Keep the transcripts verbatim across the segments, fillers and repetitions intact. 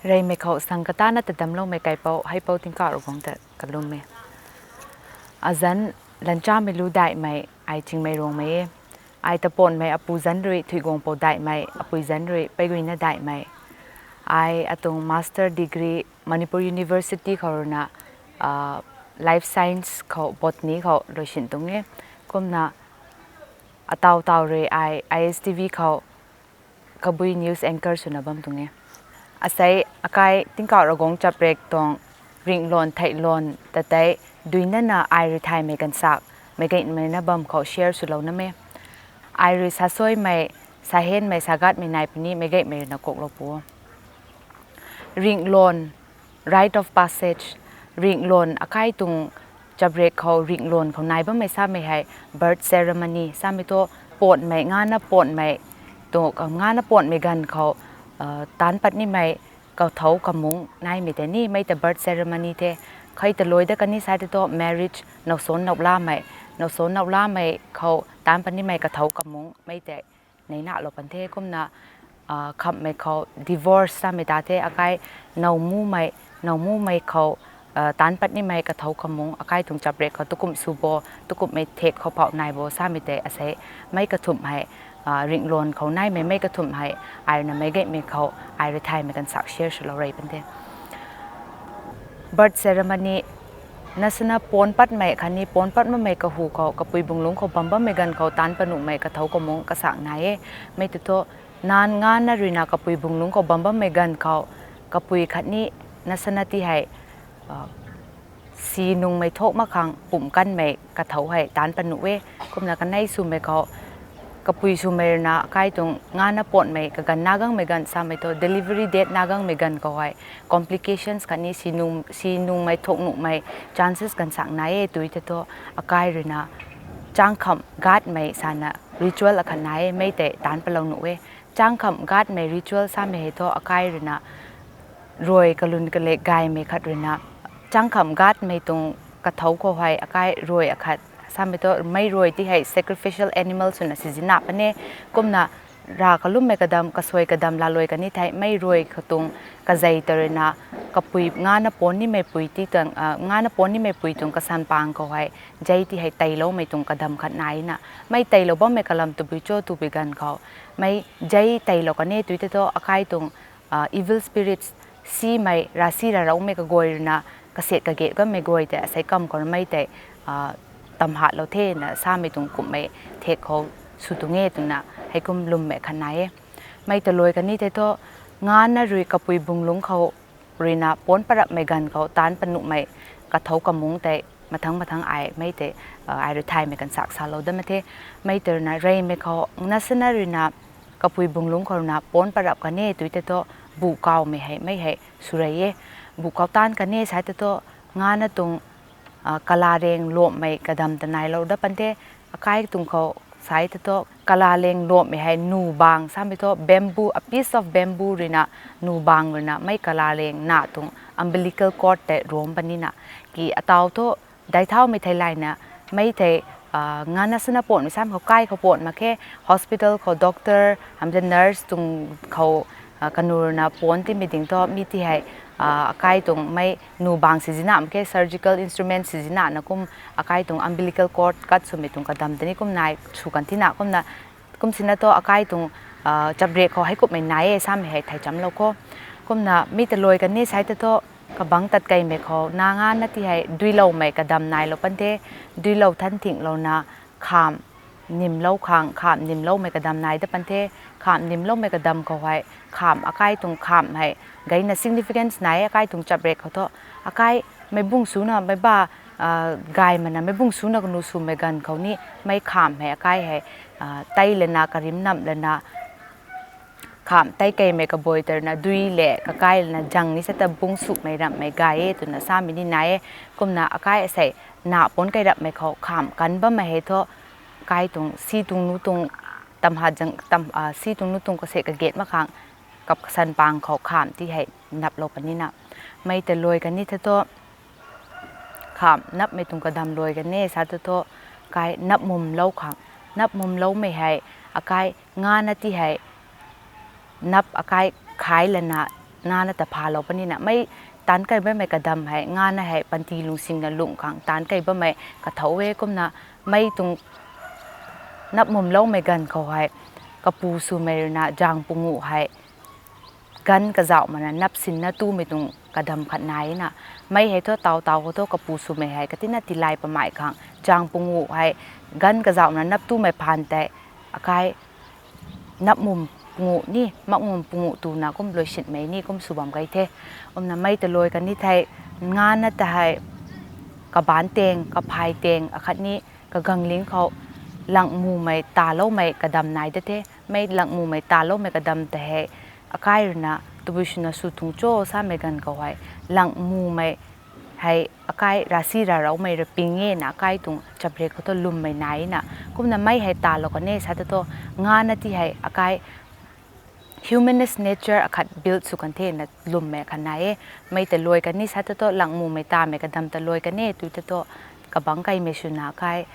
Reymei khou sang katana ta damcloumei kaipouc, heipouc tingkauh Ravguangc ta kalum e. Azanc Lanchamei Lu Daihmei, ai Chingmei Ruangmei e. Ai ta panmei apu zanc rui Thuiguangpou Daihmei, apui zanc rui Peiguina Daihmei. Ai atuang master degree Manipur University khou ruina, ah, Life Science khou, Botany khou luisin tuang e. Kumna ataw taw rui ai I S T V khou kabui news anchor swna bam tuang e. Asei akai tingkauh Ravguangc chaprek tuang ringhluan theihluan ta tei duinana ai rui thaymei ganvsak, meicgaymei na bam khou share swlou na me. Ai rui sasuaimei, sahenmei, sagatmei nai puni meicgaymei ruina kuaklou pu o. Ringhluan, rite of passage, ringhluan akai tuang chaprek khou ringhluan khou nai bammei samei hei birth ceremony samei thu, panmei, ngana panmei, tu, ngana panmei ganv khou, ah, taanc pat nimei kathou kamung naimei tei ni mei ta birth ceremony the. Khei ta lui dat kani sa tei thu marriage, nowsan nowlamei, nowsan nowlamei khou taanc pat nimei kathou kamung mei tei neinalou pan the. Kumna, ah, khamhmei khou divorce samei ta the, akai nowmumei, nowmumei khou, ah, taanc pat nimei kathou kamung, akai tuang chaprek khou tukumh sw bo, tukumhmei thek khou phauh nai bo samei tei asei mei kathumh hei, ah, ringhluan khou naimei mei kathumh hei, ai ruina meicgaymei khou ai rui thaymei ganvsak share swlou rey pan the. Birth ceremony, nasana paanc patmei khatni paanc pat makmei kahu khou kapui bunglungc khou bam bammei ganv khou taanc pat nuhmei kathou kamung kasak nai e. Mei tei thu, naanc ngana ruina kapui bunglungc khou bam bammei ganv khou kapui khatni nasana ti hei, ah, si nungmei thuk mak khang pumh kanmei kathou hei taanc pat nuh e. Kumna kanei swmei khou kapui swmei ruina akai tuang ngana panmei kaganv na gangmei ganv samei thu delivery date na gangmei ganv khou hei complications khatni si nung, si nungmei thuk nuhmei chances ganvsak nai e. Tui tei thu akai ruina changkhamh gatmei sana ritual akhat nai e, mei tei taanc patlou nuh e. Changkhamh gatmei ritual samei hei thu akai ruina rui kalun kalek gaymei khat ruina changkhamh gatmei tuang kathou khou hei akai rui akhat samei thu mei rui ti hei sacrificial animal swna sizina pan e. Kumna rav kalummei kadam, kasuai kadam laalui kani thei mei rui khou tuang kazei ta ruina kapui ngana paanc nimei pui ti tuang, ah, ngana paanc nimei pui tuang kasan pang khou hei zei ti hei teiloumei tuang kadam khat naina, mei teilou bammei kalam tabui cho twbui ganv khou mei zei teilou kan e. Tui tei thu akai tuang, ah, evil spirits, simei, ravsic ravloumei kaguay ruina kasiat kage kanmei guay tei asei kam khou mei tei, ah, tamhatlou thena samei tuang kumhmei thek khou sw tuang e twna heikum lummei khat nai e. Mei ta lui kani thei thu, ngana rui kapui bunglungc khou ruina paanc pat rapmei ganv khou taanc pat nuhmei kathou kamung tei mathang mathang ai mei tei, ah, ai rui thaymei ganvsak salou dat mak the. Mei tei ruina reymei khou nasana ruina kapui bunglungc khou ruina paanc pat rap kan e. Tui tei thu, bu kawmei hei mei hei sw rey e. Bu kaw taanc kan e sa tei thu, ngana tuang, ah, kalareng luamhmei kadam ta nailou dat pan the. Akai tuang khou sa tei thu kalareng luamhmei hei nu bang samei thu bamboo, a piece of bamboo ruina, nu bang ruina mei kalareng na tuang umbilical cord tei ruam panina, ki ataw thu daic thaumei theilayna mei tei, ah, ngana swna paanmei sam khou kai khou paan mak khe, hospital khou doctor hamh te nurse tuang khou, ah, kanurna paan timei ding thu mi ti hei, ah, akai tuang mei nu bang sizina mak khe, surgical instrument sizinana kum akai tuang umbilical cord cut swmei tuang kadam tei ni kum nai sw kan thina kumna, kum sina thu akai tuang, ah, chaprek khou heikumhmei nai e samei hei thei chamlou kho. Kumna mi ta lui kan e sa tei thu, kabangc tat keymei khou na ngana ti hei duiloumei kadam nailou pan the. Duilou than thinglouna khamh nimlou khang, khamh nimloumei kadam nai dat pan the. Khamh nimloumei kadam khou hei khamh, akai tuang khamh hei gayna significance nai e akai tuang chaprek khou thu. Akai meicbung swna meic ba, ah, gay mana meicbung swna kanu swmei ganv khou ni mei khamh hei akai hei, ah, tei lana, karim namh lana, khamh tei keymei kabui ta ruina dui le kakai lana zang ni sa ta bung swmei ramhmei gay e twna samei ni nai e. Kumna akai asei na paan key rapmei khou khamh kan bammei hei thu, kai tuang si tuang nu tuang tamhat zang, tam, ah, si tuang nu tuang kasiat kage mak khang kap kasan pang khou kham ti hei naplou puni na. Mei ta luai kan ni the thu, kham napmei tuang kadam luai kan e sa thu thu, kai napmumlou khang, napmumloumei hei, akai ngana ti hei, nap akai khai lana, ngana ta phalou puni na. Mei taanc kai bammei kadam hei, ngana hei panty lungsingna lungh khang taanc kai bammei kathou e. Kumna mei tuang napmumloumei ganv khou hei, kapu swmei ruina zang pungu hei, ganv kazauh mana nap sinna tumei tuang kadam khat nai na. Mei hei thu taw taw khou thu kapu swmei hei katina tilai pamei khang, zang pungu hei ganv kazauh mana nap tumei phaan tei, akai napmum pungu ni, makmum pungu twna kum luaisinmei ni kum sw bam kai the. Kumna mei ta luai kan ni thei, ngana ta hei, kabaanc teng, kaphay teng, akhatni kagangling khou langmumei taloumei kadam nai da the. Mei langmumei taloumei kadam ta hei, akai ruina tabui swna sw tuang cho samei ganv khou hei, langmumei hei akai ravsic ravroumei ra ping e na, akai tuang chaprek khou thu lwmmei nai na. Kumna mei hei talou kan e sa thu thu, ngana ti hei akai humanist nature akhat build sw kan the na lwmmei khat nai e. Mei ta luai kan ni sa thu thu, langmumei tamei kadam ta luai kan e tw thu thu, kabangc kaimei swna akai,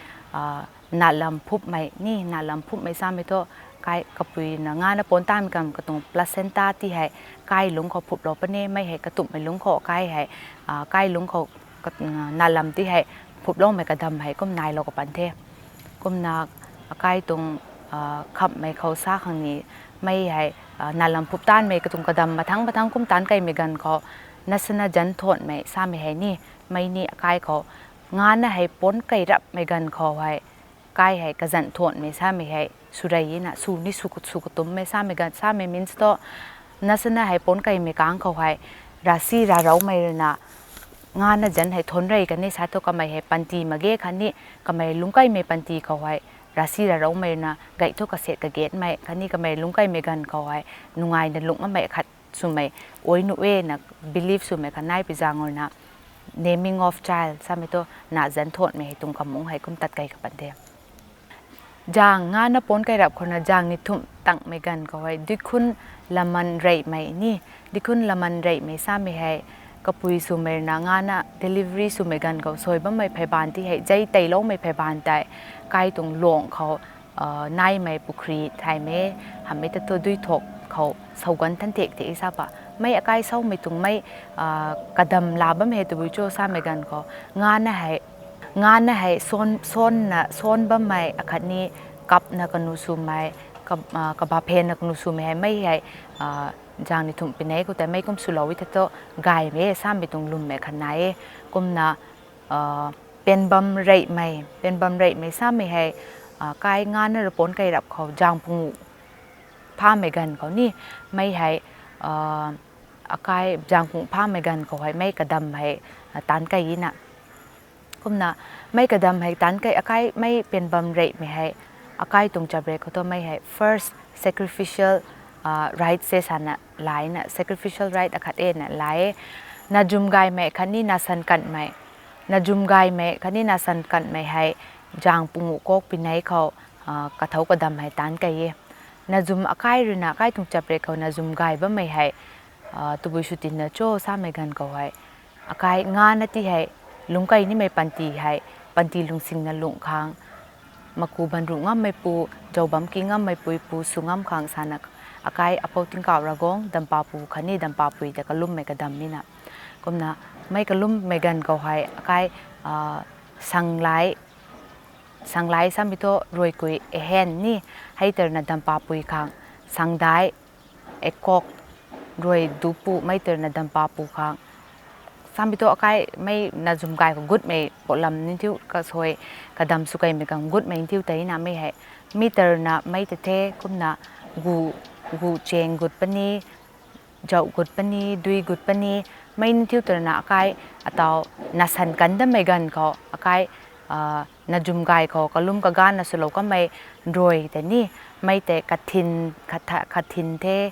nalam phupmei ni, nalam phupmei samei thu, kai kapuina ngana pon tamei kam katuang placenta ti hei, kai lungc khou phuplou puni. Mei hei katumhmei lungc khou kai hei, kai lungc khou, nalam ti hei phuploumei kadam hei kum nailou ka pan the. Kumna akai tuang khamhmei khou sa khang ni, mei hei nalam phup tanmei katuang kadam mathangc mathangc kum taanc kaimei ganv khou, nasana zanc thanmei samei hei ni, mei ni akai khou, ngana hei pon kai rapmei ganv khou hei, kai hei kazanc thanmei samei hei swrey na, sw ni sw katummei samei ganv, samei means thu, nasana hei pon kaimei kang khou hei, ravsic ravroumei ruina, ngana zanc hei than rey kan e sa thu kamei hei panty mak ge khatni, kamei lungc kaimei panty khou hei, ravsic ravroumei ruina gay thu kaset kagetmei khatni kamei lungc kaimei ganv khou hei, nungaina lungc makmei khat swmei, ai nuh e na believe swmei khat nai pi zaeng ruina, naming of child samei thu, na zanc thanmei hei tuang kamung hei kum tat kai ka pan the. Zang ngana pon kai rap khouna zang ni thumh tangmei ganv khou hei, duikhun laman reymei ni, duikhun laman reymei samei hei, kapui swmei ruina ngana delivery swmei ganv khou sui bammei phey baanv ti hei, zei teiloumei phey baanv tei, kai tuang luang khou, naimei pukhri thaymei, hamhmei ta thu dui thak khou sauganv than thek thek sa pa. Mei akai saumei tuang mei, kadam la bam hei tabui cho samei ganv khou, ngana hei, ngana hei sawn, sawnna, sawn bammei akhatni kapna kanu swmei, kab-, kabaphenna kanu swmei hei mei hei, zang ni thumh pinei khou tei mei kum swlou e the thu, gaymei samei tuang lwmmei khat nai e. Kumna, penbam reymei, penbam reymei samei hei, kai ngana rui pon kai rap khou zang pungu phamei ganv khou ni, mei hei, akai zang pungu phamei ganv khou hei mei kadam hei, taanc kai na. Kumna, mei kadam hei taanc kai, akai mei penbam reymei hei, akai tuang chaprek khou thu mei hei first sacrificial rite se sana lai na, sacrificial rite akhat e na lai e. Nazwm gaymei khatni nasan kanmei, nazwm gaymei khatni nasan kanmei hei, zang pungu kak pinei khou, kathou kadam hei taanc kai e. Nazwm akai ruina akai tuang chaprek khou nazwm gay bammei hei, tabui sw tina cho samei ganv khou hei, akai ngana ti hei, lungc kai nimei panty hei, panty lungsingna lungh khang, maku ban ruh ngammeipu, zau bam ki ngammeipui pu sw ngam khang sana, akai apou tingkauh Ravguangc, dampapu khatni dampapui ta kalummei kadam ni na. Kumna, mei kalummei ganv khou hei akai, sanglai, sanglai samei thu ruaikui ehen ni, hei tarna dampapui khang, sangdai, ekok, ruai dupu mei tarna dampapu khang, samei thu akai mei nazwm gay khou gutmei polam ni thiu kasui, kadam sw kaimei khang gutmei ni thiu tei na mei hei, mi tarna mei ta the. Kumna, gu, gu cheng gut puni, zauh gut puni, dui gut puni, mei ni thiu tarna akai, ataw, nasan kan damei ganv khou akai, nazwm gay khou kalum kagana swlou kanmei, ruai tei ni, mei tei kathin, katha-, kathin the,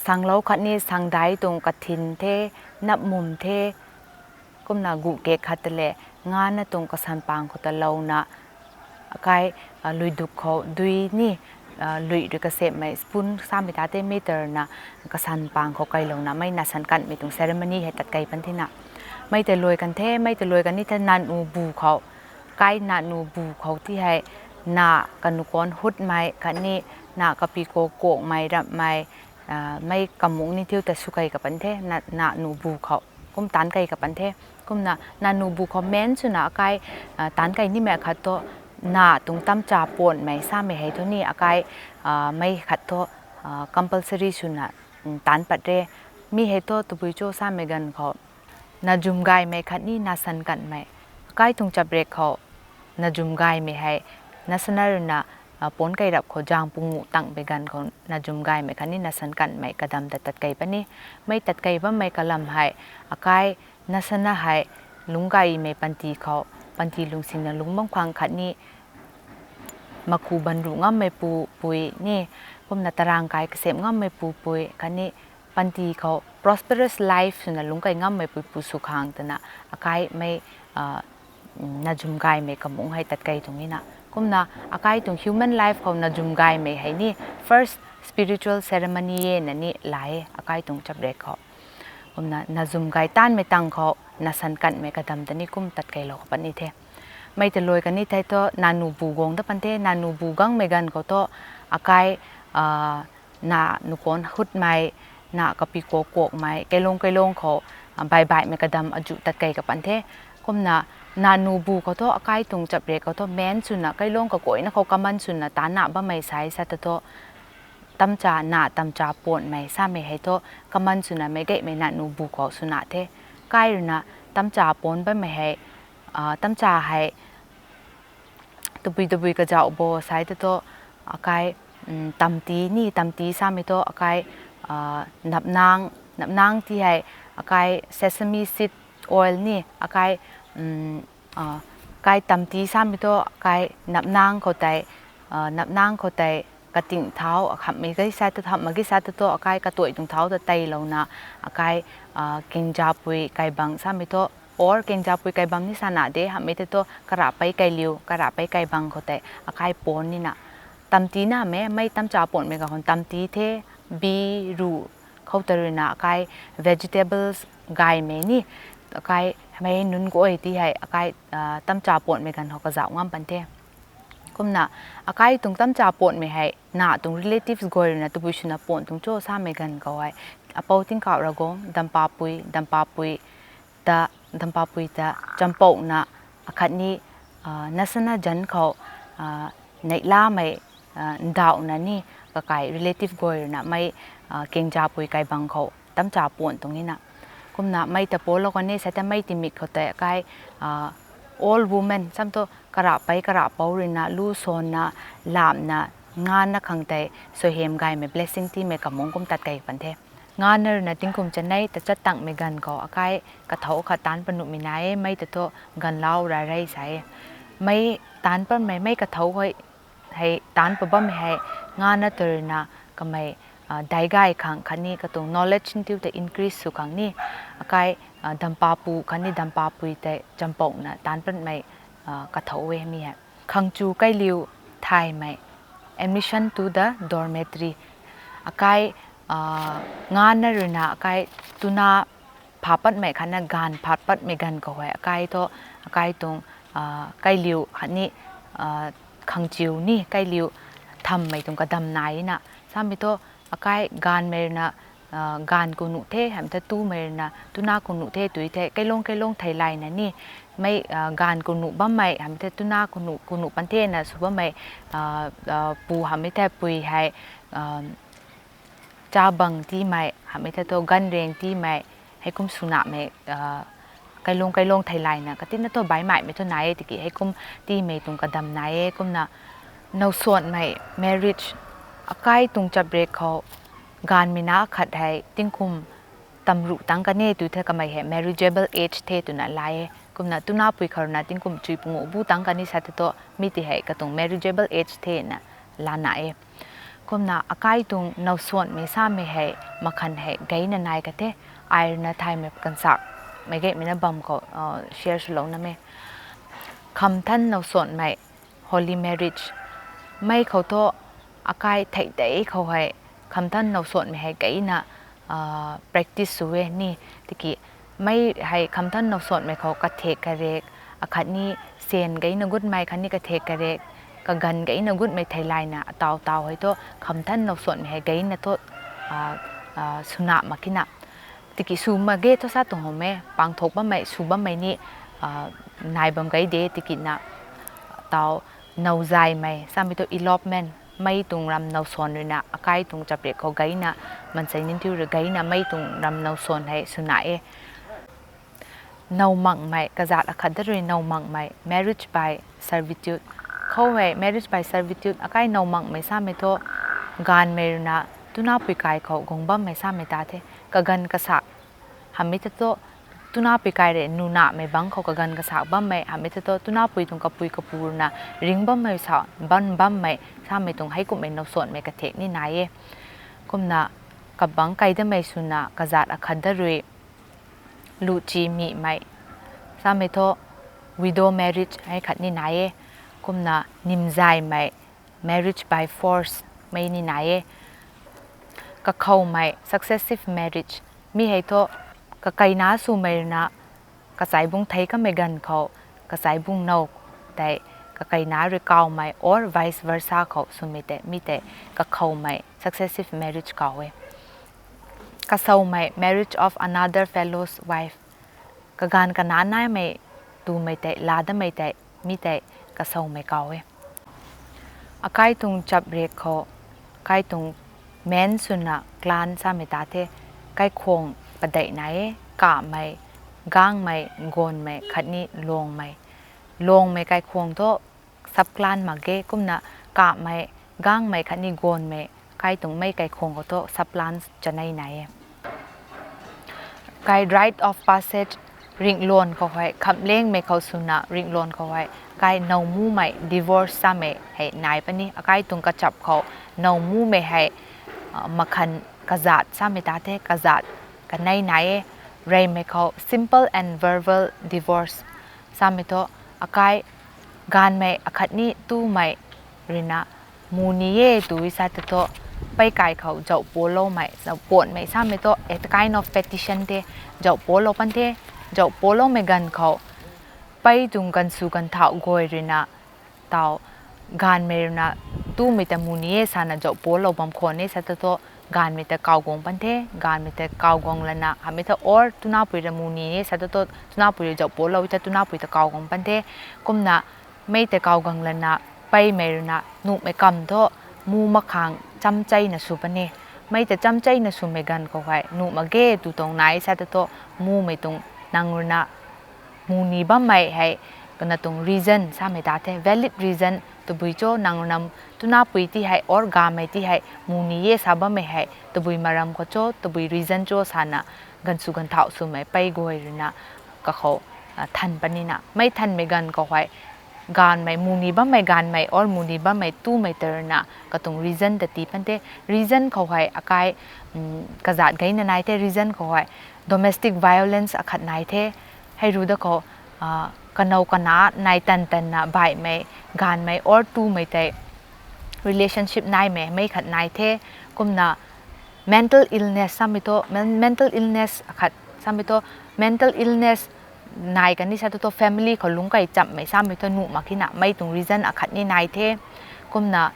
sanglou khatni sangdai tuang kathin the, napmum the, kumna gu kek khat ta le, ngana tuang kasan pang khou talouna, akai, luiduk khou dui ni, lui rui kasepmei spoon samei ta tei mei ta ruina kasan pang khou kailouna mei nasan kanmei tuang ceremony hei tat kei pan thena. Mei ta luai kan the, mei ta luai kan ni the nanu bu khou. Kai nanu bu khou ti hei na kanuh kawn hutmei khatni na kapi ko kuakmei rapmei, mei kamung ni thiu ta sw kei ka pan the, nanu bu khou kum taanc kei ka pan the. Kumna nanu bu khou main swna akai taanc kei nimei khat thu na tuang tamcha puanmei samei hei thu ni akai mei khat thu compulsory swna taanc pat re. Mi hei thu tabui cho samei ganv khou na zumgaymei khatni nasan kanmei. Akai tuang chaprek khou na zumgaymei hei nasana ruina puanc kei rap khou zaeng punguh tangmei ganv khou na zumgaymei khatni nasan kanmei kadam ta tat kei pan e. Mei tat kei bammei kalam hei akai nasana hei lungc gaymei panty khou, panty lungsingna lungc bam khang khatni maku banruh ngammei pupui ni, kumna tarang kai kasem ngammei pupui khatni panty khou prosperous life swna lungc kei ngammei puipu sw khang twna akaimei na zumgaymei kamung hei tat kei tuang e na. Kumna akai tuang human life khou na zumgaymei hei ni first spiritual ceremony e na ni la e akai tuang chaprek khou. Kumna na zumgay tanmei tang khou nasan kanmei kadam ta ni kum tat keilou ka pan ni the. Mei ta luai kan ni thei thu nanu bu guang da pan the, nanu bu gangmei ganv khou thu akai na nuh kawn hutmei, na kapi ko kuakmei, keilung keilung khou baih baihmei kadam azuh tat kei ka pan the. Kumna nanu bu khou thu akai tuang chaprek khou thu main swna keilung kaguayna khou common swna taanc na bammei sai sa ta thu tamcha, na tamcha puanmei samei hei thu common swna meic gaymei nanu bu khou swna the. Kai ruina tamcha puanc bammei hei, tamcha hei tabui tabui kazauh bo sai ta thu akai tamti ni, tamti samei thu akai napnang, napnang ti hei akai sesame seed oil ni akai kai tamti samei thu akai napnang khou tei, napnang khou tei kating thau akhamhmei gei sa ta, hamh mak gei sa ta thu akai katuai tuang thau ta teilouna akai kingjapui kaibang samei thu, or kingjapui kaibang ni sana de, hamhmei ta thu karahpei kailiu, karahpei kaibang khou tei akai puanc nina. Tamti namei, mei tamcha puanmei ganv khou tamti the, bi, ruh, khou ta ruina akai vegetables gaymei ni, akai mei nunc guay ti hei akai tamcha puanmei ganv khou kazauh ngam pan the. Kumna akai tuang tamcha puanmei hei na tuang relatives guay ruina tabui swna puan tuang cho samei ganv khou hei apou Tingkauh Ravguangc, dampapui, dampapui ta, dampapui ta champouhna akhatni nasana zanc khou neihlamei ndauhna ni kakai relative guay ruina mei kingjapui kaibang khou tamcha puan tuang nina. Kumna mei ta pualou kan e sa ta mei timik khou tei akai old woman sam thu karahpei karahpou ruina lu sanna, lamhna, nganvna khang tei suaihiam gaymei blessing tiimei kamung kum tat kei pan the. Nganvna ruina tingkum chanei tachat tangmei ganv khou akai kathou khat taanc pat nuhmei nai e, mei ta thu ganvlau ra rei sa e. Mei taanc patmei, mei kathou hei taanc pat bammei hei nganvna ta ruina kamei daigay khang khatni katuang knowledge ntiu tei increase sw khang ni akai dampapu khatni dampapui tei champouhna taanc patmei kathou e mi hei. Khangchu kailiu thaymei, admission to the dormitory. Akai nganvna ruina akai tuna pha patmei khatna gaanv pha patmei ganv khou hei akai thu akai tuang kailiu khatni khangchiu ni kailiu thammei tuang kadam naina. Samei thu akai gaanvmei ruina gaanv khou nuh the, hamh the tumei ruina tuna khou nuh the, tui the, keilung keilung theilayna ni mei gaanv khou nuh bammei hamh the tuna khou nuh khou nuh pan thena sw bammei pu hamhmei the pui hei chabang tiimei hamhmei the thu ganvriang tiimei heikum swna mei keilung keilung theilayna katina thu baihmaihmei thu nai e tiki heikum tiimei tuang kadam nai e. Kumna nowsuanmei marriage akai tuang chaprek khou gaanvmei na khat hei tingkum tamruh tangc kan e tui the kamei hei marriageable age the twna la e. Kumna tunapui khou ruina tingkum chui punguh bu tangc kan e sa the thu mi ti hei katuang marriageable age thena lana e. Kumna akai tuang nowsuanmei samei hei makhan hei geina nai ka the, ai ruina thaymei kansak mei geimei na bam khou share swlouna me. Khamthan nowsuanmei, holy marriage. Mei khou thu Akai thei tei khou hei khamthan nowsuanmei hei gayna practice sw e ni. Tiki mei hei khamthan nowsuanmei khou kathek karek, akhatni sen gayna gutmei khatni kathek karek, kaganv gayna gutmei theilayna ataw taw hei thu khamthan nowsuanmei hei gayna thu swna mak kina. Tiki sw mak ge thu sa tuang hom e, pangthok bammei sw bammei ni nai bam gay de tikina. Taw nowzaymei samei thu elopement, mei tuang ram nowsuan ruina akai tuang chaprek khou gayna, mansei ninthiu rui gayna mei tuang ram nowsuan hei swna e. Nowmangmei, kazat akhat da rui nowmangmei, marriage by servitude. Khou hei marriage by servitude akai nowmangmei samei thu gaanvmei ruina tunapui kai khou guang bammei samei ta the. Kaganv kasak hamhmei ta thu tunapui kai rui nunamei bangc khou kaganv kasak bammei hamhmei ta thu tunapui tuang kapui kapu ruina ring bammei sa ban bammei samei tuang heikumhmei nowsuanmei kathek ni nai e. Kumna kabangc kai damei swna kazat akhat da rui luchi mimei samei thu widow marriage hei khat ni nai e. Kumna nimzaymei, marriage by force mei ni nai e. Kakhoumei, successive marriage, mi hei thu kakeina swmei ruina kachaibung thei kamei ganv khou kachaibung now tei kakeina rui kawmei or vice versa khou swmei tei mi tei kakhoumei, successive marriage kaw e. Kasoumei, marriage of another fellow's wife, kaganv kana naimei tumei tei laa damei tei mi tei kasoumei kaw e. Akai tuang chaprek khou, akai tuang men swna clan samei ta the, kaikhwang padeih nai e, kamei, gangmei, ganvmei khatni lwmmei. Lwmmei kaikhwang thu sub clan mak ge, kumna kamei, gangmei khatni ganvmei kai tuang mei kaikhwang khou thu sub clan chanei nai e. Kai rite of passage, ringhluan khou hei khamhlengmei khou swna ringhluan khou hei kai nowmumei, divorce samei hei nai puni. Akai tuang kachap khou nowmumei hei makhan kazat samei ta the, kazat kanei nai e. Reymei khou simple and verbal divorce samei thu akai gaanvmei akhatni tumei ruina mu ni e tw sa ta thu pei kai khou zauh paloumei, zauh panmei samei thu a kind of petition the, zauh palou pan the. Zauh paloumei ganv khou pei tuang ganvsw ganvthauh guay ruina taw gaanvmei ruina tumei ta mu ni e sana zauh palou bam khwan e sa ta thu gaanvmei ta kaw guang pan the. Gaanvmei ta kaw guang lana hamhmei ta or tunapui ra mu ni e sa ta thu tunapui rui zauh palou ta tunapui ta kaw guang pan the. Kumna mei ta kaw guang lana peimei ruina nuhmei kam thu mu mak khang chamcheina sw pan e. Mei ta chamcheina swmei ganv khou hei nuh mak ge tw tuang nai sa ta thu mumei tuang nang ruina mu ni bammei hei kana tuang reason samei ta the, valid reason tabui cho nang ruina tunapui ti hei or gaanvmei ti hei mu ni e sa bammei hei tabui maram khou cho, tabui reason cho sana ganvsw ganvthauh swmei pei guay ruina kakhou than punina mei thanmei ganv khou hei gaanvmei, mu ni bammei gaanvmei or mu ni bammei tumei ta ruina katuang reason ta tii pan the. Reason khou hei akai kazat gayna nai the. Reason khou hei domestic violence akhat nai the. Hei ru da khou kanow kana nai tan tanna baihmei, gaanvmei or tumei tei relationship naimei mei khat nai the. Kumna mental illness samei thu, mental illness akhat samei thu, mental illness nai kani sa ta thu family khou lungc kai chammei samei thu nuh mak kina mei tuang reason akhat ni nai the. Kumna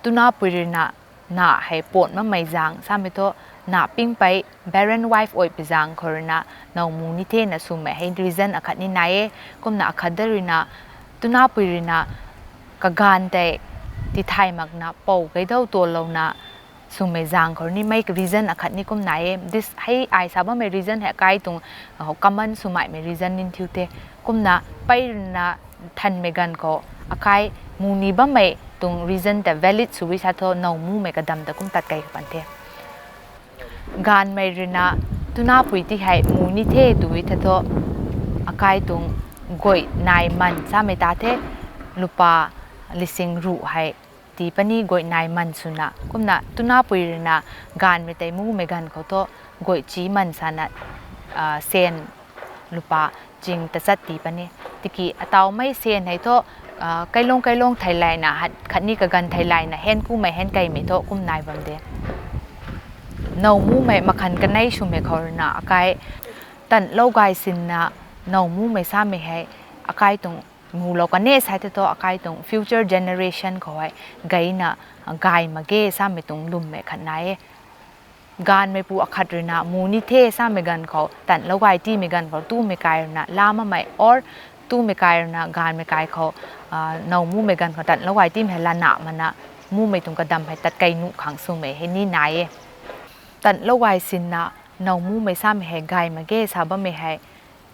tunapui ruina na hei pan makmei zaeng samei thu na pingpei barren wife oipui zaeng khou ruina now mu ni the na swmei hei reason akhat ni nai e. Kumna akhat da ruina tunapui ruina kagaanv tei tithay makna pou kei dou tualouna swmei zaeng khou ni mei reason akhat ni kum nai e. This hei ai sa bammei reason hei akai tuang common swmeimei reason nin thiu the. Kumna pei ruina thanmei ganv khou akai mu ni bammei tuang reason ta valid sw sa thu now mumei kadam ta kum tat kei pan the. Gaanvmei ruina tunapui ti hei mu ni the tw the thu akai tuang guay nai man samei ta the, lupa lising ruh hei tii puni guay nai man swna. Kumna tunapui ruina gaanvmei tei mumei ganv khou thu guay chi man sana sen lupa ching tachat tii puni. Tiki atawmei sen hei thu Kailung kailung theilayna khatni kaganv theilayna hen kumei hen keimei thu kum nai bam de. Now mumei makhan kanei swmei khou ruina akai tanlou gay sinna now mumei samei hei akai tuang mulou kan e sa tei thu akai tuang future generation khou hei gayna gay mak ge samei tuang lwmmei khat nai e. Gaanvmeipu akhat ruina mu ni the samei ganv khou tanlou gay tiimei ganv khou tumei kai ruina laa makmei or tumei kai ruina gaanvmei kai khou now mumei ganv khou tanlou gay tiimei hei lana makna mumei tuang kadam hei tat kei nuh khang swmei hei ni nai e. Tanlou gay sinna now mumei samei hei gay mak ge sa bammei hei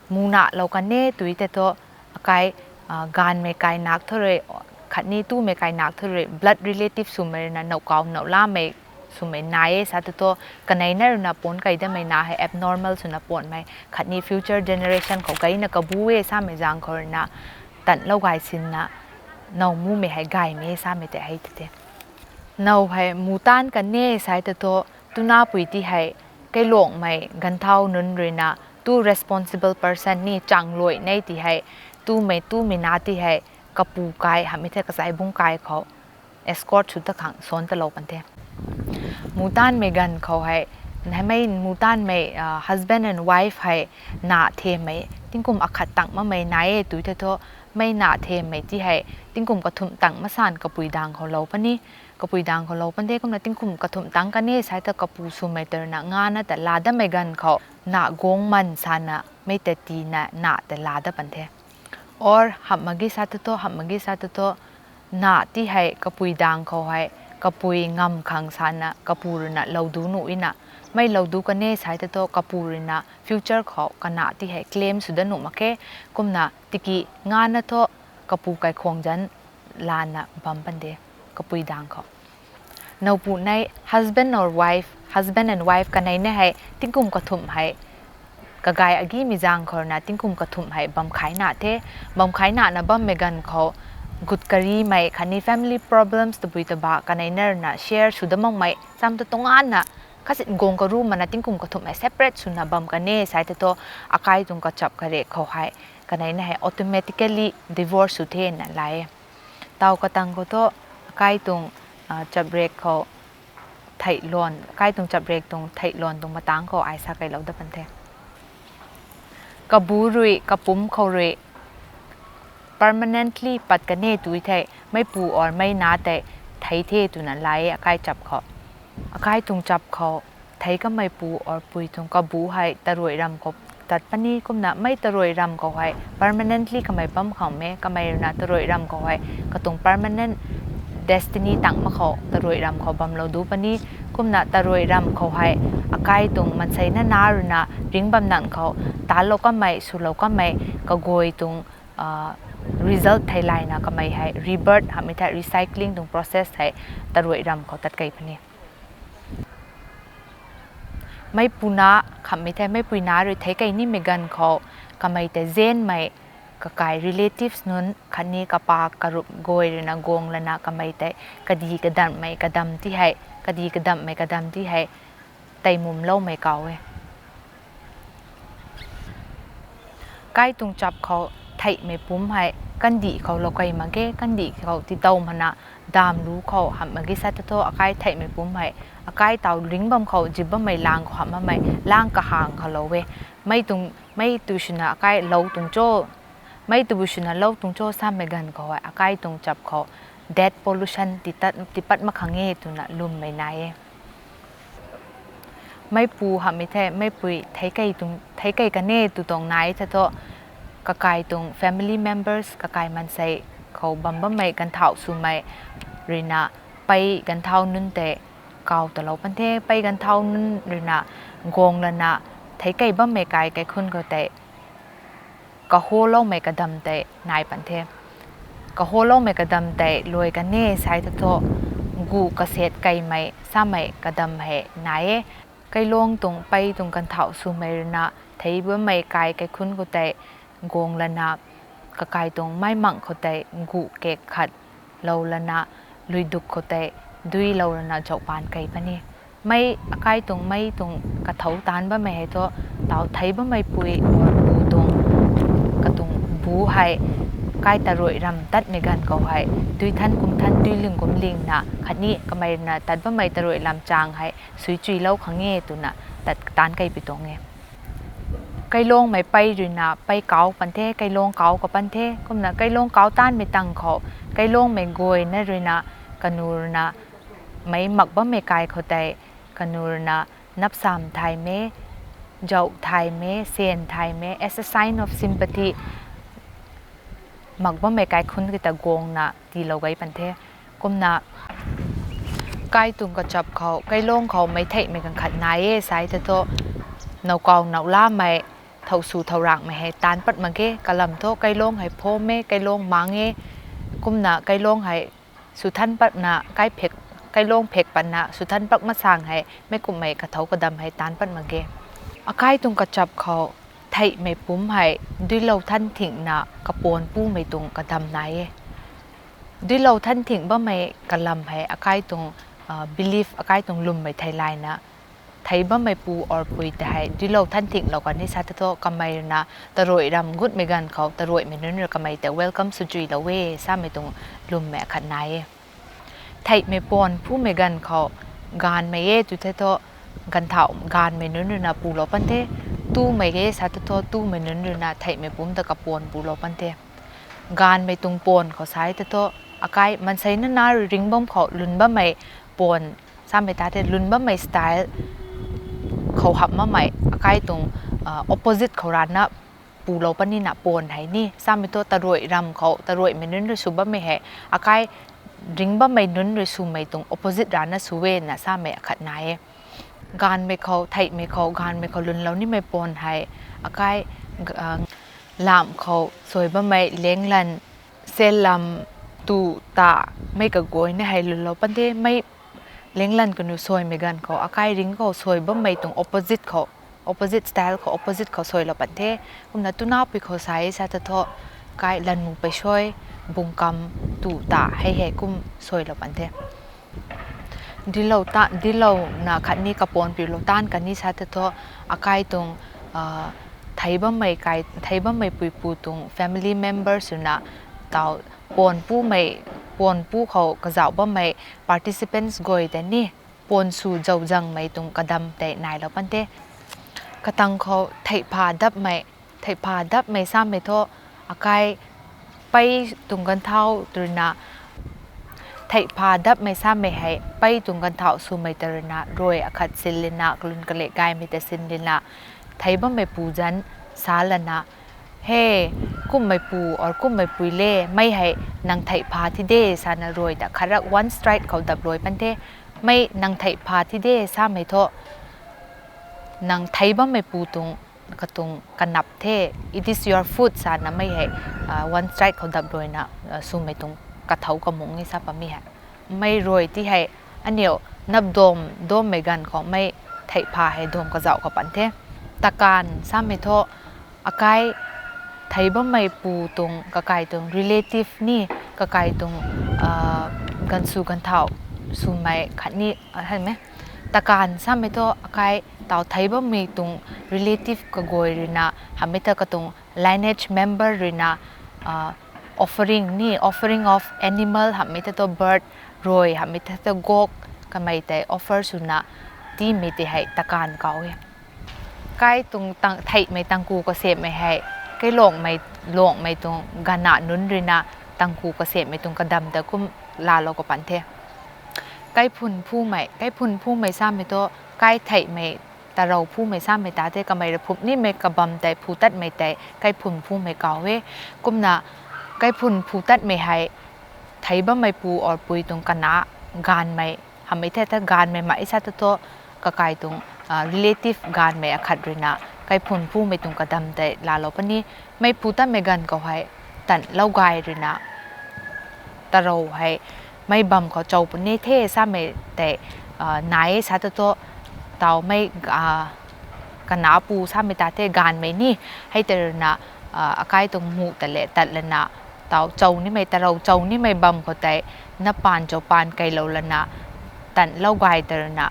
mu nalou kan e tui tei thu akai gaanvmei kai nak thu rui khatni tumei kai nak thu rui blood relative swmei ruina now kau now laamei swmei nai e sa tei thu kaneina ruina puanc kei damei na hei abnormal swna puanmei khatni future generation khou gayna kabu e samei zaeng khou ruina tanlou gay sinna now mumei hei gaymei samei tei hei tei the. Now hei mu taanv kan e sa tei thu tunapui ti hei kailuangmei ganvthau nunc ruina tu responsible person ni changluai nei ti hei tumei tumei na ti hei kapu kai hamhmei the kazai bungc kai khou escort sw ta khang san talou pan the. Mu taanvmei ganv khou hei mei mu taanvmei husband and wife hei na themei tingkum akhat tang makmei nai e tui tei thu mei na themei ti hei tingkum kathumh tang masan kapui daeng khou lou puni. Kapui daeng khou lou pan the kumna tingkum kathumh tang kan e sa tei kapu swmei tei ruina ngana ta laa damei ganv khou na guang man sana mei ta tiina na ta laa dat pan the. Or hamh mak ge sa tei thu hamh mak ge sa tei thu na ti hei kapui daeng khou hei kapui ngamv khang sana kapu ruina lou du nuh ina mei lou du kan e sa tei thu kapu ruina future khou kana ti hei claim sw dat nuh mak khe. Kumna tiki ngana thu kapu kaikhwang zanc lana bam pan de kapui daeng khou. Nowpu nei husband or wife, husband and wife kaneina hei tingkum kathumh hei kagay agimei zaeng khou ruina tingkum kathumh hei bam khaina the. Bam khainana bammei ganv khou gut karimei khatni family problems tabui taba kaneina ruina share sw dat makmei sam ta tungana khasin guang karu makna tingkum kathumh hei separate swna bam kan e sa tei thu akai tuang kachap karek khou hei kaneina hei automatically divorce sw thena lay e. Taw katang khou thu akai tuang chaprek khou theihluan, akai tuang chaprek tuang theihluan tuang matangc khou ai sa keylou dat pan the. Kabu rui kapumc khou rui permanently pat kan e tui thei meipu or mei na tei thei the twna lay e akai chap khou. Akai tuang chap khou thei kameipu or pui tuang kabu hei taruai ram khou tat puni kumna mei taruai ram khou hei permanently kamei bam khang e kamei ruina taruai ram khou hei katuang permanent destiny tang mak khou taruai ram khou bamlou du puni. Kumna taruai ram khou hei akai tuang mansei na na ruina ringc bam nang khou talou kamei swlou kamei kaguay tuang result theilayna kamei hei rebirth hamhmei thei recycling tuang process hei taruai ram khou tat kei puni. Meipu na khamhmei thei meipui na rui thei kei nimei ganv khou kamei tei zanmei kakai relatives nunc khatni kapa karup guay ruina guang lana kamei tei kadi kadanmei kadam ti hei, kadi kadanmei kadam ti hei tei mumloumei kaw e. Akai tuang chap khou theihmei pumc hei kandih khou lou kei mak ge, kandih khou titow makna damlu khou hamh mak ge sa tei thu akai theihmei pumc hei akai taw ringc bam khou zip bammei lang khou hamh makmei lang kahang khou lou e. Mei tuang mei tu swna akai lou tuang cho, mei tabui swna lou tuang cho samei ganv khou hei akai tuang chap khou death pollution tipat mak khang e twna lwmmei nai e. Meipu hamhmei thei meipui thei kei kan e tw tuang nai tei thu kakai tuang family members kakai mansei khou bam bammei ganvthau swmei ruina pei ganvthau nunc tei kaw talou pan the. Pei ganvthau nunc ruina guang lana thei kei bammei kai kaikhunc khou tei kaholoumei kadam tei nai pan the. Kaholoumei kadam tei luai kan e sa tei thu gu kaset keimei samei kadam hei nai e. Kailuang tuang pei tuang ganvthau swmei ruina thei bammei kai kaikhunc khou tei guang lana kakai tuang mei mang khou tei gu kak khat lou lana luiduk khou tei duilou lana zauh paan kei puni. Mei akai tuang mei tuang kathou taanc bammei hei thu taw thei bammei pui or pu tuang katuang bu hei kai taruai ram tatmei ganv khou hei, dui than kum than dui ling kum lingna khatni kamei ruina tat bammei taruai lam chang hei suichuilou khang e twna tat taanc kei pi tuang e. Kailungmei pei ruina pei kauc pan the, kailung kauc ka pan the. Kumna kailung kauc taanmei tang khou, kailungmei guayna ruina, kanu ruina meic mak bammei kai khou tei, kanu ruina napsam thaymei, zauh thaymei, sen thaymei, as a sign of sympathy, mak bammei kaikhunc kata guangna tiilou gay pan the. Kumna kai tuang kachap khou, kailung khou meic theihmei ganv khat nai e sa tei thu, nowkaw nowlamei, thow sw thow rangmei hei taanc pat mak ge. Kalam thu kailung hei phom e, kailung mang e. Kumna kailung hei swthan patna, kailung phek patna swthan pat masang hei meic kumhmei kathou kadam hei taanc pat mak ge. Akai tuang kachap khou theihmei pumc hei duilou than thingna kapuan pumei tuang kadam nai e. Duilou than thing bammei kalam hei akai tuang belief, akai tuang lwmmei theilayna, thei bammei pu or pui tei hei duilou than thinglou kan ni sa tei thu, kamei ruina taruai ram gutmei ganv khou taruaimei nunc rui kamei tei welcome swchuilou e samei tuang lwmmei akhat nai e. Theihmei puan pumei ganv khou, gaanvmei e tw the thu, ganvthauh gaanvmei nunc ruina pulou pan the. Tumei e sa tei thu, tumei nunc ruina theihmei pumc ta kapuan pulou pan the. Gaanvmei tuang puan khou sa tei thu, akai maansei nana rui ringc bam khou lwn bammei puan, samei ta tei lwn bammei style khou hamh makmei, akai tuang opposite khou rana pulou pan nina puan hei ni. Samei thu taruai ram khou taruaimei nunc rui sw bammei hei, akai ringc bammei nunc rui swmei tuang opposite rana sw e na samei akhat nai e. Gaanvmei khou, theihmei khou, gaanvmei khou lwnlou nimei puan hei, akai lamh khou suai bammei lenglan, sellam, tu, ta, mei kaguayna hei lwnlou pan the. Mei lenglan kanu suaimei ganv khou akai ringc khou suai bammei tuang opposite khou, opposite style khou, opposite khou suailou pan the. Kumna tunapui khou sa e sa tei thu, kai lanmu pei suai, bungkam, tu, ta hei hei kum suailou pan the. Dilouna khatni kapuan piulou taanc kan ni sa tei thu, akai tuang thei bammei puipu tuang family members swna taw puanpu khou kazauh bammei participants guay tei ni puan sw zauh zangmei tuang kadam tei nailou pan the. Katang khou theihpha dapmei, theihpha dapmei samei thu, akai pei tuang ganvthau ruina, theihpha dapmei samei hei pei tuang ganvthau swmei ta ruina ruai akhat sin lana, kalwn kale gaymei ta sin lana, thei bammei pu zanc sa lana, he, kumhmei pu or kumhmei pui le, mei hei nang theihpha thi de sana ruai ta kharak one strike khou dap luai pan the. Mei nang theihpha thi de samei thu, nang thei bammei pu tuang, katuang kanap the, it is your foot sana mei hei one strike khou dap luaina swmei tuang kathou kamung e sa pamei hei. Mei ruai ti hei aniu nap dam dammei ganv khou mei theihpha hei dam kazauh ka pan the. Takanv samei thu, akai thei bammei pu tuang, kakai tuang relative ni, kakai tuang ganvsw ganvthau swmei khatni, takanv samei thu akai taw thei bammei tuang relative kaguay ruina, hamhmei ta katuang lineage member ruina offering ni, offering of animal hamhmei ta thu bird, ruai hamhmei ta thu gok, kamei tei offer swna tiimei tei hei takanv kau e. Kai tuang theihmei tangku kasemhmei hei, kai lungmei tuang ganvna nunc ruina tangku kasemhmei tuang kadam ta kum laalou ka pan the. Kaiphun phumei, kaiphun phumei samei thu, kai theihmei tarou phumei samei ta the, kamei rui phum nimei kabam tei phu tatmei tei kaiphun phumei kau e. Kumna kaiphun phu tatmei hei thei bammei pu or pui tuang kana, gaanvmei, hamhmei the ta gaanvmei mei sa tei thu, kakai tuang relative gaanvmei akhat ruina kaiphun phumei tuang kadam tei laalou puni. Mei phu tatmei ganv khou hei tanlou gay ruina tarou hei mei bam khou chow puni the samei tei nai e sa tei thu, tawmei kana pu samei ta the gaanvmei ni, hei tei ruina akai tuang muh ta le tat lana, taw chow nimei, tarou chow nimei bam khou tei napan chow paan keylou lana, tanlou gay tei ruina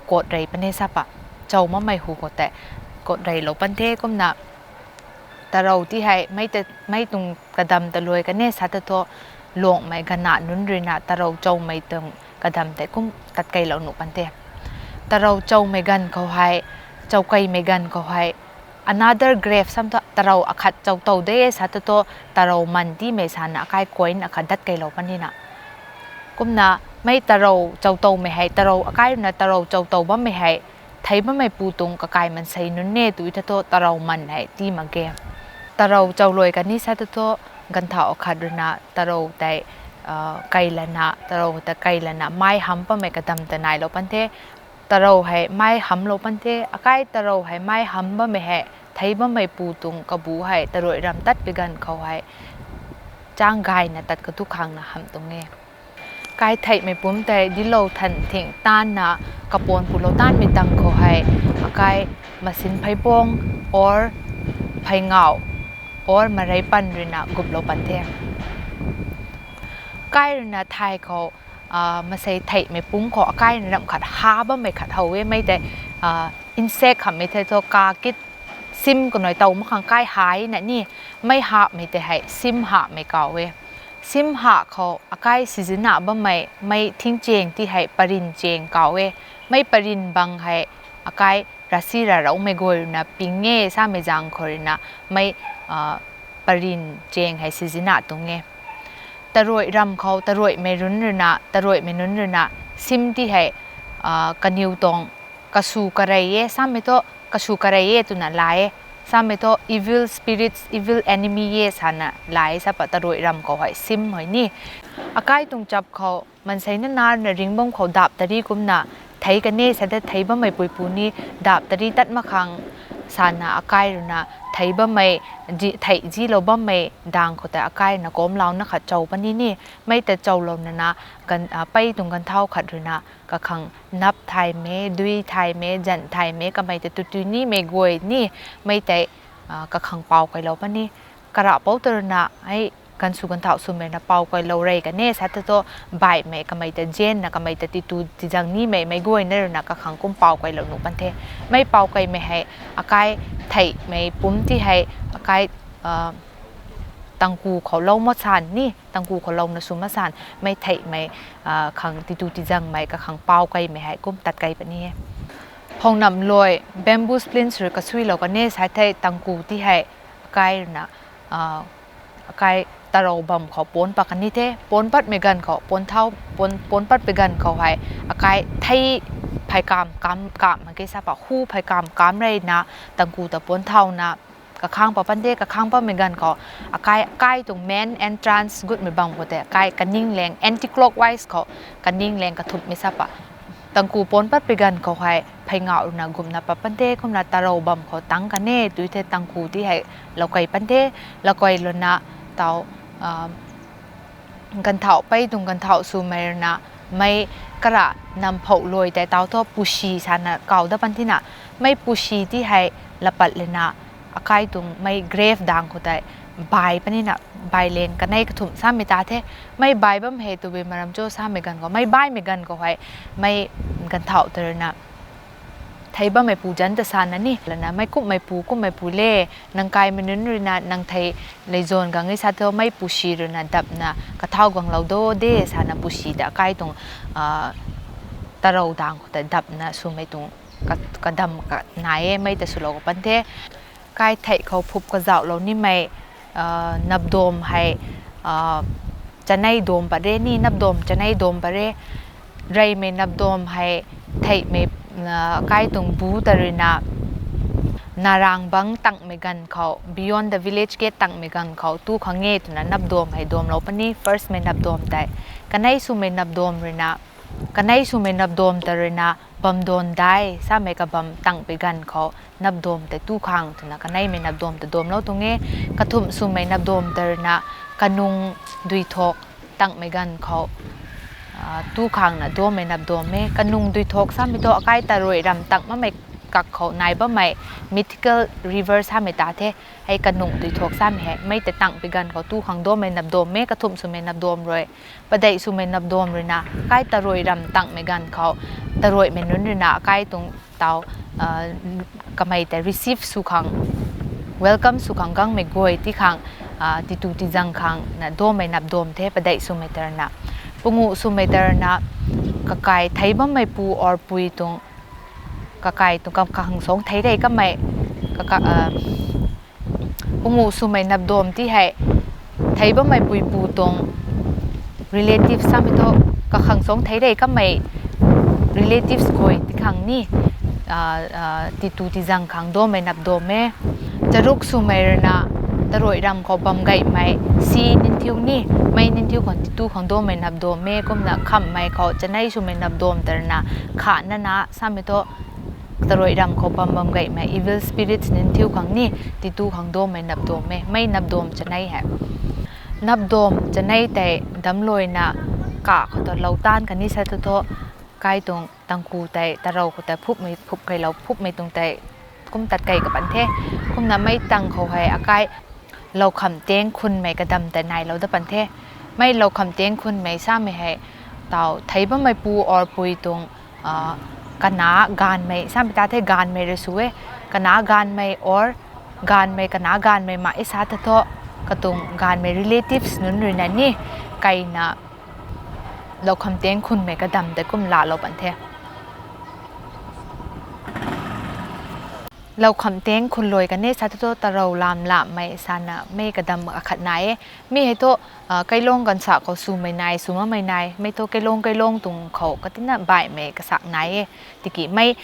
kot rey puni sa pa, chow makmei hu khou tei kot reylou pan the. Kumna Tarou ti hei mei tuang kadam ta luai kan e sa ta thu, luangmei ganv nunc ruina tarou chowmei tuang kadam tei kum tat keylou nuh kan the. Tarou chowmei ganv khou hei, chowkeymei ganv khou hei, another grave sam thu tarou akhat chow tow de sa ta thu, tarou man tiimei sana akai coin akhat dat keylou kan nina. Kumna mei tarou chow towmei hei, tarou akai ruina tarou chow tow bammei hei, thei bammeipu tuang kakai mansei nunc e tw ta thu tarou man hei tii mak ge. Tarou chow luai kan ni sa ta thu, ganvthau akhat ruina tarou tei, kei lana, tarou ta kei lana mai hamh bammei kadam ta nailou kan the. Tarou hei mai hamhlou kan the, akai tarou hei mai hamh bammei hei, thei bammeipu tuang kabu hei taruai ram tat pi ganv khou hei, chang gayna tat katu khangna hamh tuang e. Kai theihmei pumc tei dilou than thing taanna, kapawn pulou taanmei tang khou hei, akai masin pheypang, or pheyngauh, or marei pan ruina guplou kan the. Kai ruina thay khou, masei theihmei pumc khou akai ruina ramh khat ha bammei khat how e, mei tei, insect hamhmei the thu kakit, sim kanui tow mak khang kai hana ni, mei hamhmei tei hei sim hamhmei kaw e. Sim hamh khou akai sizina bammei, mei thingchang ti hei parin chang kaw e. Mei parin bang hei akai rasi raraumei guay ruina ping e samei zaeng khou ruina, mei parin chang hei sizina tuang e. Taruai ram khou taruaimei nunc ruina, taruaimei nunc ruina, sim ti hei kaniw tuang kasw karey e samei thu, kasw karey e twna la e. Samei thu evil spirits, evil enemy e sana la e, sa pa taruai ram khou hei sim hei ni. Akai tuang chap khou mansei nana ruina ring bam khou dap tari kumna, thei kan e sa ta thei bammei puipu ni, dap tari tat mak khang sana akai ruina, thei bammei, theih zilou bammei daeng khou tei akai ruina kamlouna khat chow puni ni, mei ta chowlou nana, pei tuang ganvthau khat ruina, kakhang nap thaymei, dui thaymei, zan thaymei, kamei ta tutui nimei guay ni, mei tei kakhang paw kailou puni. Karapouc ta ruina, hei, ganvsw ganvthau swmei ruina paw kailou rey kan e sa ta thu, baihmei kamei ta zanna, kamei ta titu tizang nimei, meic guayna ruina kakhang kum paw kailou nuh kan the. Mei paw kaimei hei, akai theihmei pumc ti hei, akai tangku khou lou mak san ni, tangku khou louna sw mak san, mei theihmei khang titu tizangmei kakhang paw kaimei hei kum tat kei puni e. Hownamluai bamboo splints rui kasuilou kan e sa thei tangku ti hei, akai ruina, akai tarou bam khou pawn pat kan ni the, pawn patmei ganv khou, pawn, pawn patpui ganv khou hei, akai thei pheykamv kamv mak ge sa pa, hu pheykamv kamv reyna, tangku ta pawn thauna, kakhang pat kan the, kakhang patmei ganv khou, akai, akai tuang main entrance gutmei bam khou tei, akai kaninglang anti-clockwise khou, kaninglang kathumhmei sa pa, tangku pawn patpui ganv khou hei, pheyngauh ruina gumna pat kan the, kumna tarou bam khou tang kan e, tw thei tangku ti hei, loukei kan the, loukei louna, tau, ganvthau, pei tuang ganvthau swmei ruina, mei kara namphou luai tei tau thu pusi sana kaw dat kan thina, mei pusi ti hei lapat lana, akai tuang mei grave daeng khou tei, bai punina, bai lang kanei kathumh samei ta the, mei bai bam hei twbi maram cho samei ganv khou, mei baimei ganv khou hei, mei ganvthau ta ruina, thei bammeipu zanc ta sana ni, lana mei kumhmeipu, kumhmeipu le, nang kaimei nunc ruina, nang thei lei zan gang e sa thu, mei pusi ruina dapna, kathau ganglou do de, sana pusi ta akai tuang, tarou daeng khou tei dapna swmei tuang, kadam ka nai e, mei ta swlou kan the. Kai theih khou phup kazauhlou nimei, napdam hei, chanei dam pat re ni, napdam chanei dam pat re. Reymei napdam hei, theihmei, akai tuang bu ta ruina, Narang bang tangmei ganv khou, beyond the village gate tangmei ganv khou tu khang e twna napdam hei damlou puni, firstmei napdam tei. Kanei swmei napdam ruina, kanei swmei napdam ta ruina, Bamdandai samei kabam tangpui ganv khou, napdam tei tu khang twna kaneimei napdam ta damlou tuang e. Kathumh swmei napdam ta ruina, Kanung Duithak tangmei ganv khou, tu khangna dammei napdam e. Kanung Duithak samei thu akai tarui ram tang makmei kak khou nai bammei mythical river samei ta the. Hei Kanung Duithak samei hei mei tei tangpui ganv khou tu khang dammei napdam e, kathumh swmei napdam rui. Padeih swmei napdam ruina, akai tarui ram tangmei ganv khou, taruimei nunc ruina akai tuang tau, kamei tei receive sw khang, welcome sw khang gangmei guay ti khang, titu tizang khang na damei nap dam the padeih swmei tarna. Panguh swmei tarna, kakai thei bammei pu or pui tuang, kakai tuang kakhang suang thei rey kamei, panguh swmei nap dam ti hei, thei bammei puipu tuang relatives samei thu, kakhang suang thei rey kamei relatives guay ti khang ni, titu tizang khang damei nap dam e. Charuk swmei rana, taruai ram khou bam gaymei, si ninthiu ni, mei ninthiu khang titu khang damei nap dam e. Kumna khamhmei khou chanei swmei nap dam tarna, kha nana samei thu, taruai ram khou bam bam gaymei evil spirits ninthiu khang ni, titu khang damei nap dam e. Mei nap dam chanei hei, nap dam chanei tei damluaina, kah khou ta lou taanv kani sa thu thu, kai tuang tangku tei tarou khou tei phupmei, phup keylou phupmei tuang tei kum tat key ka pan the. Kumna mei tang khou hei akai loukham teng khunmei kadam tei nailou da pan the. Mei loukham teng khunmei samei hei, tau thei bammei pu or pui tuang, kana gaanvmei samei ta the, gaanvmei rui sw e. Kana gaanvmei or gaanvmei, kana gaanvmei ma e sa ta thu, katuang gaanvmei relatives nunc ruina ni, keyna loukham teng khunmei kadam tei kum laalou pan the. Loukham teng khunluai kani sa thu thu, tarou lam lamhmei sana mei kadam akhat nai e. Mi hei thu, kailung ganvsa khou swmei nai, sw makmei nai, mei thu kailung kailung tuang khou katina baihmei kasak nai e. Tiki mei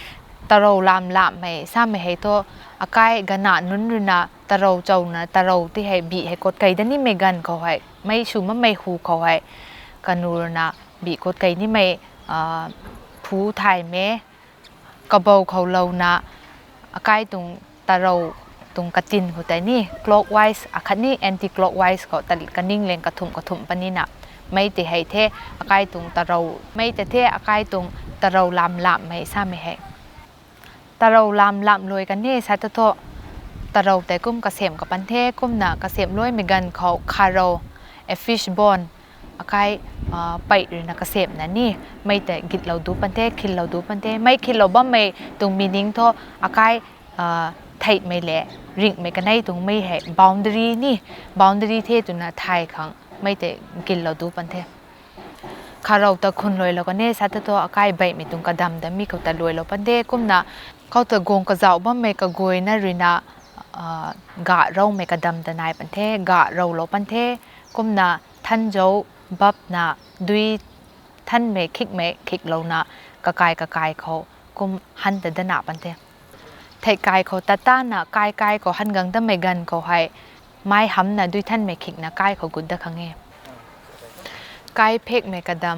tarou lam lamhmei samei hei thu, akai gana nunc ruina tarou chowna, tarou ti hei bih hei kot key da nimei ganv khou hei, mei sw makmei hu khou hei, kanu ruina bih kot key nimei, phu thaymei, kabou khou louna, akai tuang tarou tuang katin khou tei ni clockwise akhatni anti-clockwise khou ta kaning leng kathumh kathumh panina, mei tei hei the, akai tuang tarou, mei tei the akai tuang tarou lam lamhmei samei hei. Tarou lam lamh luai kani sa thu thu, tarou tei kum kasem ka pan the. Kumna kasem luaimei ganv khou kharou, a fish bone, akai pei ruina kasemna ni, mei tei gitlou du pan the, khillou du pan the. Mei khillou bammei tuang meaning thu, akai theihmei le ringhmei kanei tuang mei hei boundary ni, boundary the twna thay khang mei tei gitlou du pan the. Kharou ta khunluailou kani sa thu thu, akai beihmei tuang kadam ta mi khou ta luailou pan the. Kumna khou ta guang kazauh bammei kaguayna ruina, gahroumei kadam ta nai pan the, gahroulou pan the. Kumna thanzou bapna dui thanmei khikmei khiklouna, kakai kakai khou kum han ta dana pan the. Theih kai khou tat tana kai kai khou han gang damei ganv khou hei, mei hamhna dui thanmei khikna kai khou gut dat khang e. Kai phekmei kadam,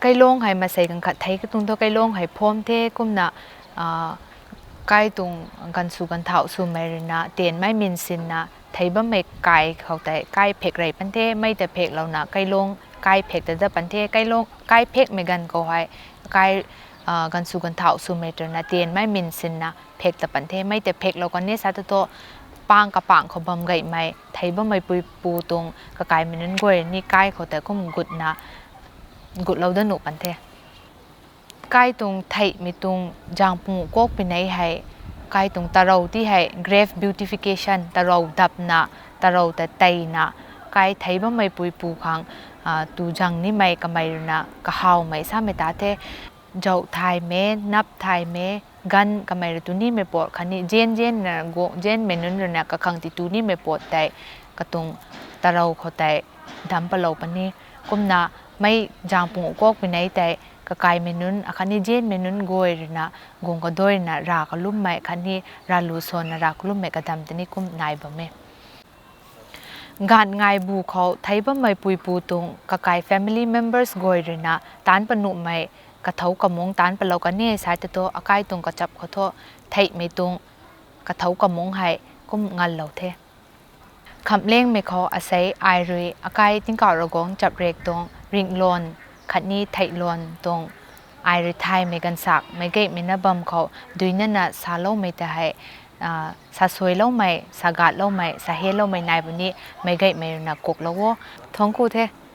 kailung hei masei ganv khat thei katuang thu kailung hei pham the. Kumna kai tuang ganvsw ganvthauh swmei ruina tanmei minsinna thei bammei kai khou tei kai phek rey pan the. Mei tei pheklouna kailung kai phek ta dat pan the. Kai phekmei ganv khou hei, kai ganvsw ganvthauh swmei ruina tanmei minsinna phek ta pan the. Mei tei pheklou kani sa thu thu, pang kapang khou bam gaymei thei bammei puipu tuang kakaimei nunc guay ni kai khou tei kum gutna, gutlou dat nuh pan the. Kai tuang theihmei tuang zaeng panguh kuakpui nei hei, kai tuang tarou ti hei grave beautification, tarou dapna, tarou ta teyna, kai thei bammei puipu khang tu zaeng nimei kamei ruina kahawmei samei ta the. Zauh thaymei, nap thaymei, ganv kamei rui tu nimei pat khatni zian zianna gu, zianmei nunc ruina kakhang ti tu nimei pat tei, katuang tarou khou tei dam palou puni. Kumna mei zaeng panguh kuakpui nei tei, kakaimei nunc akhatni zianmei nunc guay ruina, guang kaduaina rav kalummei khatni rav lu swanna rav kalummei kadam tei ni kum nai bam e. Gaanh ngaibu khou thei bammei puipu tuang kakai family members guay ruina taanc panuhmei kathou kamungc taanc palou kani sa thu thu, akai tuang kachap khou thu theihmei tuang kathou kamungc hei kum nganlou the. Khamhlengmei khou asei ai rui akai Tingkauh Ravguangc chaprek tuang ringhluan khatni theihluan tuang ai rui thaymei ganvsak meic gaymei na bam khou duinana saloumei ta hei, sasuailoumei, sagaatloumei, saheloumei nai puni, meic gaymei ruina kuklou o. Thuanc ku the.